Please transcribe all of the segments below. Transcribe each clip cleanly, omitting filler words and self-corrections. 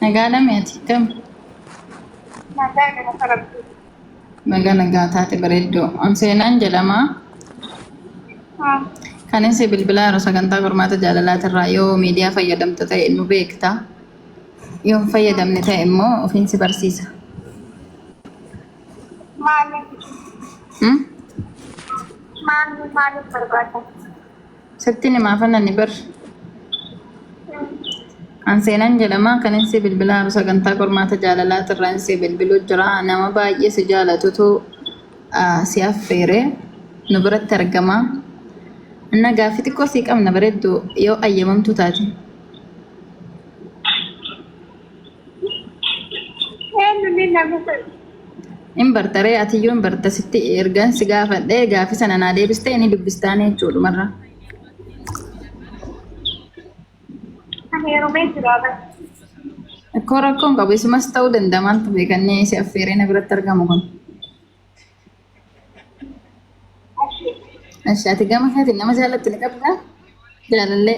Nagaa lamee ati kam? Nagaa galata rabbii. Nagaa nagaa taate bareedduu. An seenaan jedhama. Kan isin bilbilaa yeroo sagantaa qormaata jaalalaatirraa yoo miidiyaa fayyadamta ta'e nu beekta. Yoo hin fayyadamne ta'e immoo ofiin si barsiisa. Maaliif Hmm? maaliif maaliif barbaadda? Sitti himaafan ani bar. An seenaan jedhama. Kan isin bilbilaa yeroo sagantaa qormaata jaalalaatirraa isin bilbiluu jira. Nama baay'ee si jaalatutu si affeere nu biratti argama. Inna gaaffii xiqqoo sii qabna bareeddu yoo ayyamamtu taate. Eenyu inni namni sun? Hin bartaree atiyyuu hin barta sitti ergan si gaafadhee gaaffii sana naa deebistee inni dubbistaan jechuudhumarra. Ani heerumee jira bara. Akkoo rakkoon qabu isumas ta'uu danda'a maaltu beekannee si affeeree na biratti argamu kun. Ashi ati gama keetiin nama jaallattu ni qabdaa? Jaalallee.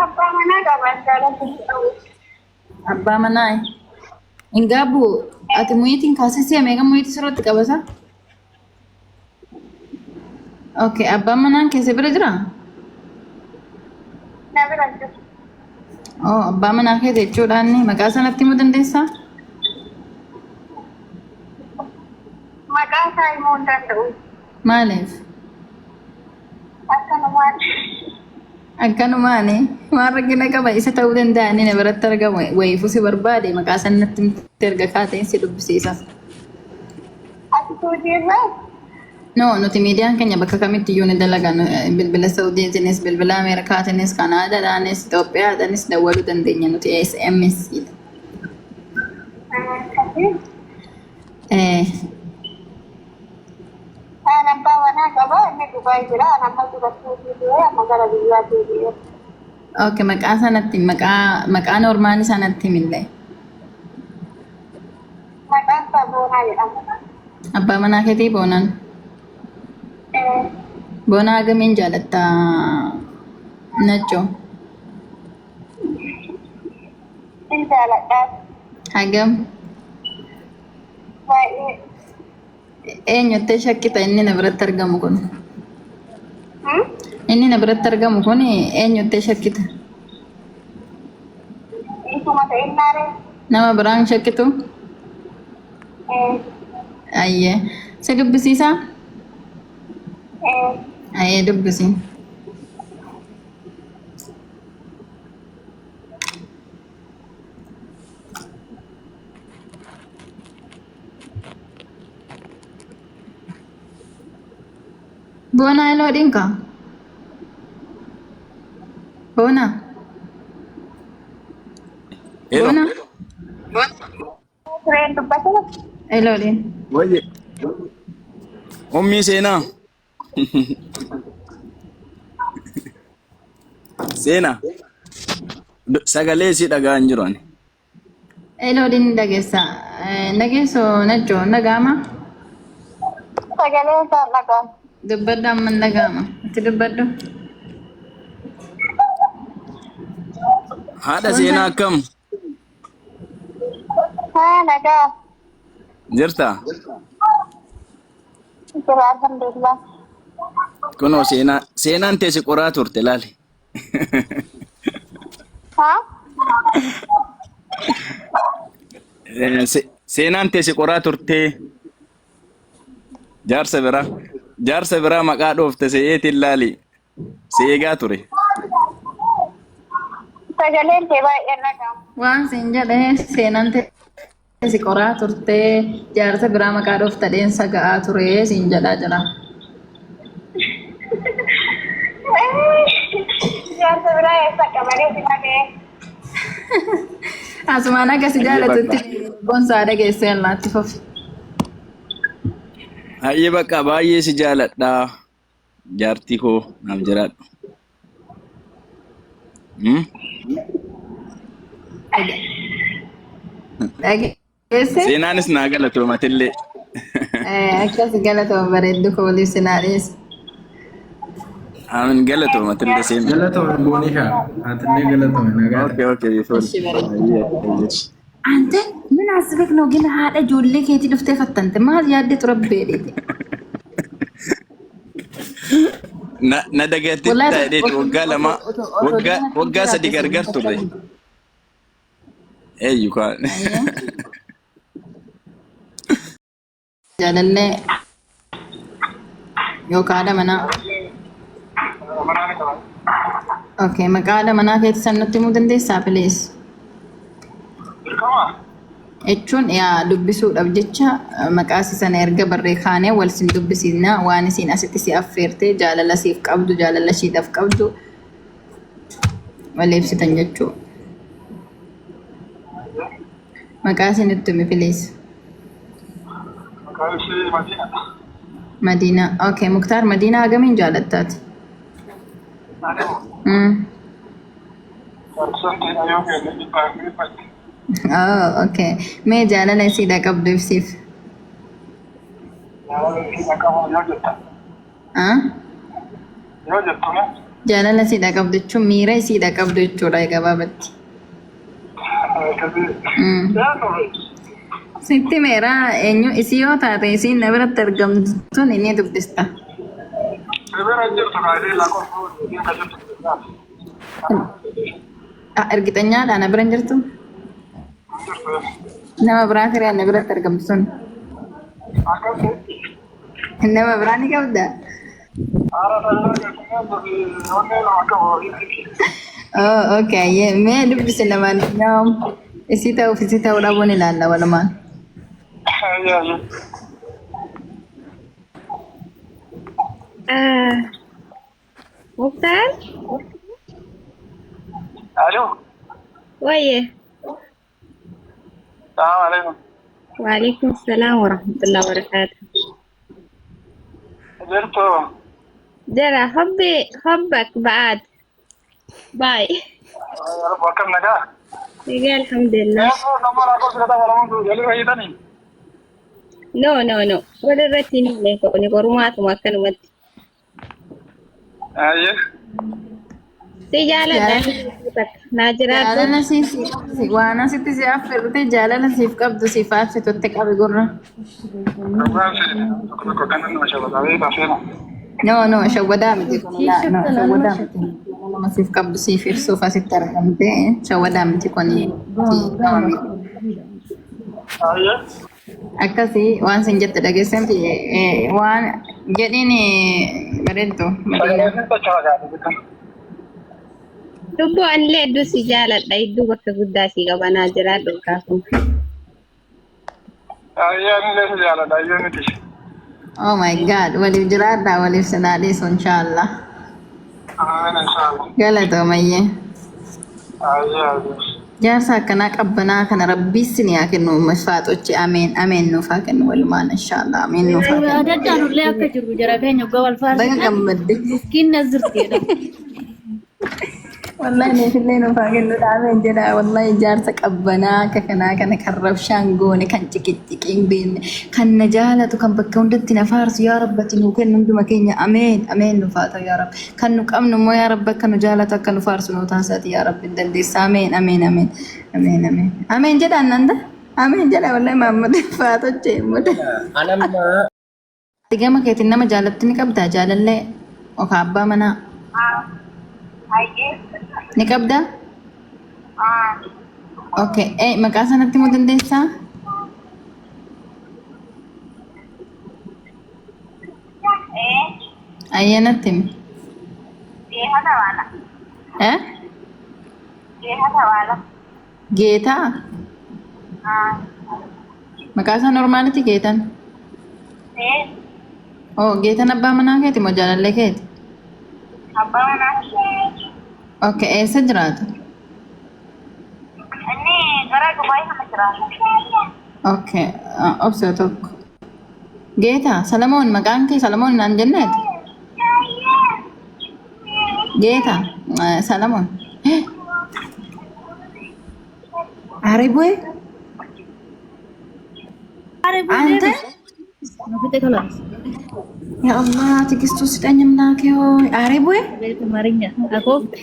Abbaa manaa qaba jaallattu qabu. Abbaa manaa. Hin gaabbu ati muyiitiin kaasee si'a meeqa muyiitii sirratti qabata? Okay, abbaan manaan keessa bira jiraa? Na bira jiru. Oh, abbaa manaa keeti jechuudhaan maqaa sanatti himuu dandeessaa? Maqaa isaa himuu hin danda'u. Maaliif? Akkanumaan. Akkanumaani waan rakkina qaba isa ta'uu danda'a inni na biratti argamu wayiifuu si barbaade maqaa sanatti himte erga kaateen si dubbisiisa. Ati suutii irraa? No, nuti miidiyaan keenya bakka kamitti iyyuu ni dalaga. Bilbila Saudiitiinis, bilbila Ameerikaatiinis, Kanaadaadhaanis, Itoophiyaadhaanis dawwaluu dandeenya nuti SMS dha. Akkasii. Eh, An abbaa manaa qaba inni Dubaay jira. An amma dubartii ture amma gara biyyaa deebi'e. Okay, maqaa sanatti maqaa maqaa noormaalii sanatti himillee. Maqaan isaa Boonaa jedhama. Abbaa manaa keetii Boonaan. Eh, Boonaa hagamiin jaalatta Nachoo? Hin jaaladha. Hagam? Baay'ee. Eenyutti shakkita inni na biratti argamu kun? Hmm? Inni na biratti argamu kun eenyutti shakkita? Isuma ta'innaaree. Nama biraan shakkitu? Eh, Ayyee. Si dubbisiisaa? eh. Ayyee dubbisi. Boonaa eloo dhinka? Boonaa? Hello. Boonaa? Tureen dubbatu. Eloo dhin. Wayye. Ummii seenaa. Seenaa. Sagalee si dhagaa hin jiru ani. Eloo dhin dhageessa. Dhageessu Najjoo dhagaama? Sagalee isaa dhagaan. Dubbadhu amma hin dhagaama. Itti dubbadhu. Haadha seenaa akkam Haa nagaa. jirta? Jira alhamdulillah. Kunoo seenaa seenaan teessi qoraa turte laali. Haa? Seenaan teessi qoraa turte jaarsa biraa jaarsa biraa maqaa dhoofte se'eetiin laali si eegaa ture. Sagaleen kee baay'ee dhaga'ama. Waan siin jedhe seenaan si qoraa turtee jaarsa biraa maqaa dhoofta dheensa ga'aa ture siin jedhaa jira. Jaarsa biraa eessa qabaree si malee. Asumaan akka si Hayyee jaalatutti bakka. bonsaa dhageessee allaatti fufi. Hayyee bakka baay'ee si jaaladha. Jaartii koo naaf jiraadhu. Hmm? Dhageesse? Seenaanis naa galatoomatillee. Akkas galatoo bareeddu koo waliif sinaa dhiyeesse. Amin galatooma tillee seenaa. Galatoomi Boonisha. Atillee galatoomi nagaa Okay, okay, sorry. Ishi bareeda. Ayyee, ayyee. Ante min asbek ነው ግን haadha ijoollee keetii dhuftee fattante maal yaadde tura beedheeti. Na dagattee Wallahi taa'eeti waggaa 2 otoo waggaa diina waggaa jiraatte 3 gargar sin turre. fattanu. Eeyyu kaan. Ayyee. Jaalallee yookaan haadha manaa. Okay, maqaa haadha manaa keetii san nutti himuu dandeessaa please? Jechuun yaa dubbisuudhaaf jecha maqaa isii sana erga barree kaanee wal sin dubbisiisna waan isiin asitti si affeerte jaalala siif qabdu jaalala ishiidhaaf qabdu wal ibsitan jechuudha. Maqaa isii nutti himi please. Maqaan ishee Madiina. Madiinaa. Okay, Muktaar Madiinaa hagamiin jaalattaati? Ani parsantiidha yoo kenne dhibbaa fi dhibbatti. Oh, okay. Mee jaalala isiidha qabdu ibsiif. Jaalala ishee qabu yoo jetta. Ah? Yoo jettu ne Jaalala isiidha qabdu jechuun miira isiidha qabdu jechuudha gabaabatti. Akkasii. Yaa Sitti meeraa eenyu isii yoo taate isiin na biratti argamtu tun ni dubbista. Bira jirtu kaayee lakkoofsa isheen kan jirtu. Ah, ergixanyaadha na bira hin jirtu? Jirtu. Nama biraa firee na biratti argamtu sun. Akkasii. Nama biraa ni qabda? Haara tajaajila onnee lama qabu. Oh, okay. Yeah. Mee dubbisi lamaan nyaam. Isii ta'uuf isii ta'uu dhabuun ilaalla walumaan. Yaa yaa. Ah, Muktar? Aloo. Waye. Salaamu alaikum. Waalaikum salam warahmatullahi wabarakatuh. Jirtu. Jara hobbi hobbak ba'aad. Bye. Akkam nagaa? Egaa alhamdulillah. Eeyyuu nama lakkoofsa kitaaba lamaan jalli fayyadanii. No, no, no. Walirratti hin himne kuni qorumaatuma akkanumatti. Ayyee. Si jaaladha. Naa jiraadhu. Jaalala siif waan asitti si affeerte jaalala siif qabdu siif affeetutti qabi gurra. Dhugaan seena tokko tokko kan nama shabataa beektaa. No, no, shawwadaa miti kun laa, no, shawwadaa miti. Jaalala siif qabdu siif ibsuuf asitti argamte shawwadaa miti kun nama miti. Ayyee. Akkasii waan sin jette dhageessanti waan jedhiin bareeddu Madiinaa. Sagalee sin socho'a gaafate. Lubbuu anillee hedduu si jaaladha. Hedduu bakka guddaa si qaba. Naa jiraadhu kaasuma. Ayyee anillee si jaaladha ayyee miti. Oh my God, waliif jiraadhaa waliif sinaa dhiisu inshaallah. Amiin inshaallah. Galatoomayyee. Ayyee ayyee. Jaarsa akkanaa qabbanaa kana rabbii isin haa kennu faaxochi ameen ameen nuuf haa kennu walumaan inshaallah ameen nuuf haa kennu. Yaadadhaan ullee akka jirru jara keenya waggaa wal Baga faarsitan gammadde. miskiin as jirti jedhama. Wallahi neefillee nuuf haa kennu dhaabeen jedha wallahi jaarsa qabbanaa akka kanaa kana kan rabshaan goone kan ciqicciqii hin beekne kan na jaalatu kan bakka hundatti na faarsu yaa rabbati nuu kennu hunduma keenya ameen ameen nuuf haa ta'u yaa rabbi kan nu qabnu immoo yaa rabbi akka nu jaalatu akka nu faarsu nu taasisati yaa rabbi hin dandeessa ameen ameen ameen ameen ameen ameen jedhaan nanda ameen jedha wallahi Mahammad faatoche muda. Anamma Ati gama keetiin nama jaalattu ni qabdaa jaalallee yookaan abbaa manaa Ayyee. ni qabdaa? Okay, maqaa sanatti himuu dandeessaa? Ayyaanatti himi. Geeta Tawaala. Eh? Geeta Tawaala. Geetaa? Maqaa isaa normaalitti Geetan? Oh, Geetan abbaa manaa keeti moo jaalallee keeti? Abbaa manaa. Okay, eessa jiraata? Inni gara Dubaay kana jiraata. Okay, obsa tokko. Geetaa, Salamoon maqaan kee Salamoon naan jenneeti? Geetaa, Salamoon. Are bu'ee? Are Ante? bu'ee. Nu fixe kalaas. Yaa Allah, tigistuu si dhanyamnaa kee hoo aaree bu'e? Beeku marinya. Akoofte.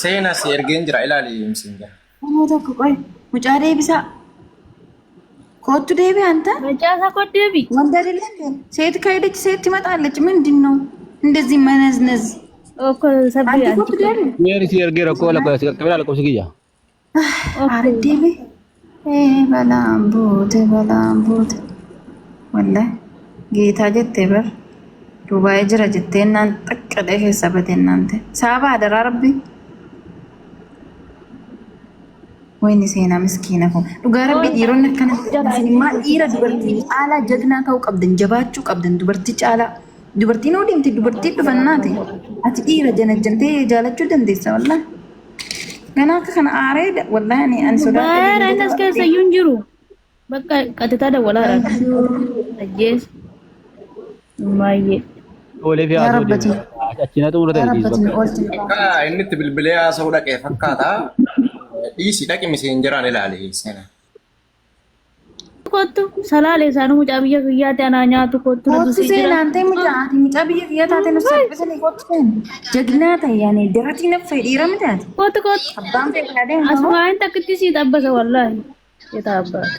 Seenaa si ergeen jira ilaali misinja. Nama tokko qoy. Mucaa deebisaa. Kottu deebi አንተ። Macaasaa koo deebi. ወንድ አይደለ እንዴ? ሴት ከሄደች ሴት ትመጣለች። ምንድን ነው እንደዚህ መነዝነዝ? Okko sabbi አንተ anchi kottu deebi። Mi'een si ergee rakkoo lakkoofsa qaqqabee lakkoofsi kiyya. አረ deebi። balaan buute balaan buute wallahi geetaa jettee bar Dubaayii jira jettee naan xaqqadhee keessa bate naante saaba adaraa rabbi. Wayni seenaa miskiina kun dhugaa rabbi dhiironni akkana isinimmaa dhiira dubartii caalaa jagnaa ta'uu qabdan, jabaachuu qabdan dubartii caalaa. Dubartiin hoo deemte dubartii dhufannaati. Ati dhiira janajjantee jaalachuu dandeessa wallahi. Ganaa akka kana aaree wallahi ani sodaadhe. Baara inni as keessa iyyuu hin jiru. Bakka qaxitaa dawwalaadha. Ajjees. Baay'ee. Oolee fi Yaa haasoo rabbati. deema. Achi na xumura Yaa ta'e rabbati nu bakka. oolchi. Akka inni itti bilbilee haasa'uu dhaqee fakkaata. Dhiisi dhaqi miseenjeraan ilaali seenaa. Kottu salaalee isaanii mucaa biyya kiyyaatti anaa nyaatu kottu natu Kottu si jira. seenaan ta'e mucaa ati mucaa biyya kiyyaa taate nu salphisanii kottu seen. Jagnaa ta'e yaani diratii naffee dhiira mitaati. Kottu kottu. Abbaan fedhe deemu. Asumaan takkitti sii xabbasa wallaahi. Yetaa abbaatu.